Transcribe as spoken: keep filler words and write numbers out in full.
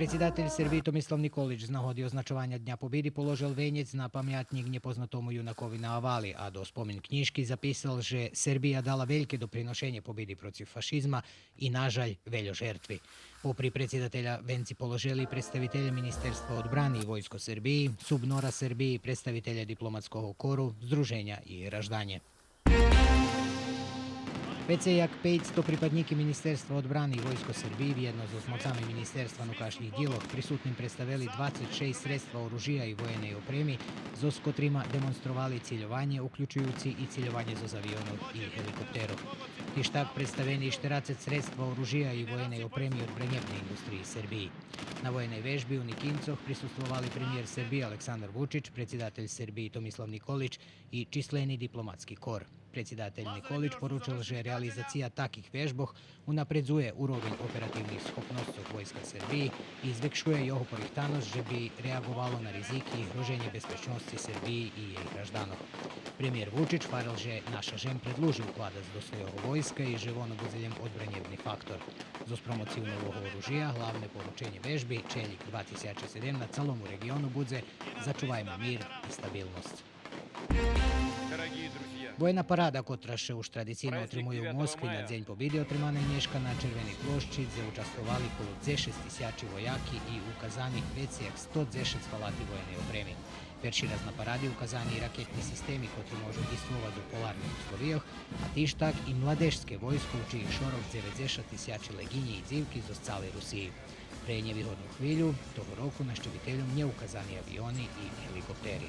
Предсидатель Сербиї Томислав Николич з нагоди означованя Дня побиди положел венєц на памятнїк нєпознатому юнакови на Авали, а до спомин кнїжки записал же Сербия дала вельке доприношенє побиди процив фашизма и, на жаль, вельо жертви. Попри предсидателя венци положели и представителє Министерства одбрани и Войско Сербиї, СУБНОР-а Сербиї, представителє дипломатского кору, здруженя и гражданє. Вецей як пейцсто припаднїки Министерства одбрани и Войско Сербиї вєдно зоз моцами Министерства нукашнїх дїлох присутним представели двацец шейсц средства оружия и воєней опреми, зоз котрима демонстровали цильованє, уключуюци и цильованє зоз авионох и геликоптерох. Тиж так представени и штерацец средства оружия и воєней опреми одбранєбней индустриї Сербиї. На воєней вежби у Никинцох присуствовали премиєр Сербиї Александар Вучич, предсидатель Сербиї Томислав Николич и числени дипломатски кор. Предсидатель Николич поручел же реализация таких вежбох унапредзує уровень оперативних схопносцох Войска Сербиї и звекшує його порихтаносц же би реаґовало на ризики и гроженє безпечносци Сербиї и єй гражданох. Премиєр Вучич фарел же наша жем предлужи укладац до свойого войска и же воно будзе лєм одбранєбни фактор. Зоз промоцию нового оружия главне порученє вежби Челїк два тисячи седем на цалому реґиону будзе: зачувайме мир и стабилносц. Воєна парада, котра ше уж традицийно отримує у Москви на Дзень побиди, отримана нєшка на Червеней площи, дзе участвовали коло дзешец тисячи вояки и указани вецей як сто дзешец фалати воєней опреми. Перши раз на паради указани и ракетни системи котри можу дїйствовац у поларних условийох, а тиж так и младежске войско, у чиїх шорох дзеведзешат тисячи леґинї и дзивки зоз цалей Русиї. Пре нєвигодну хвилю того року нащивительом нє указани авиони и геликоптери.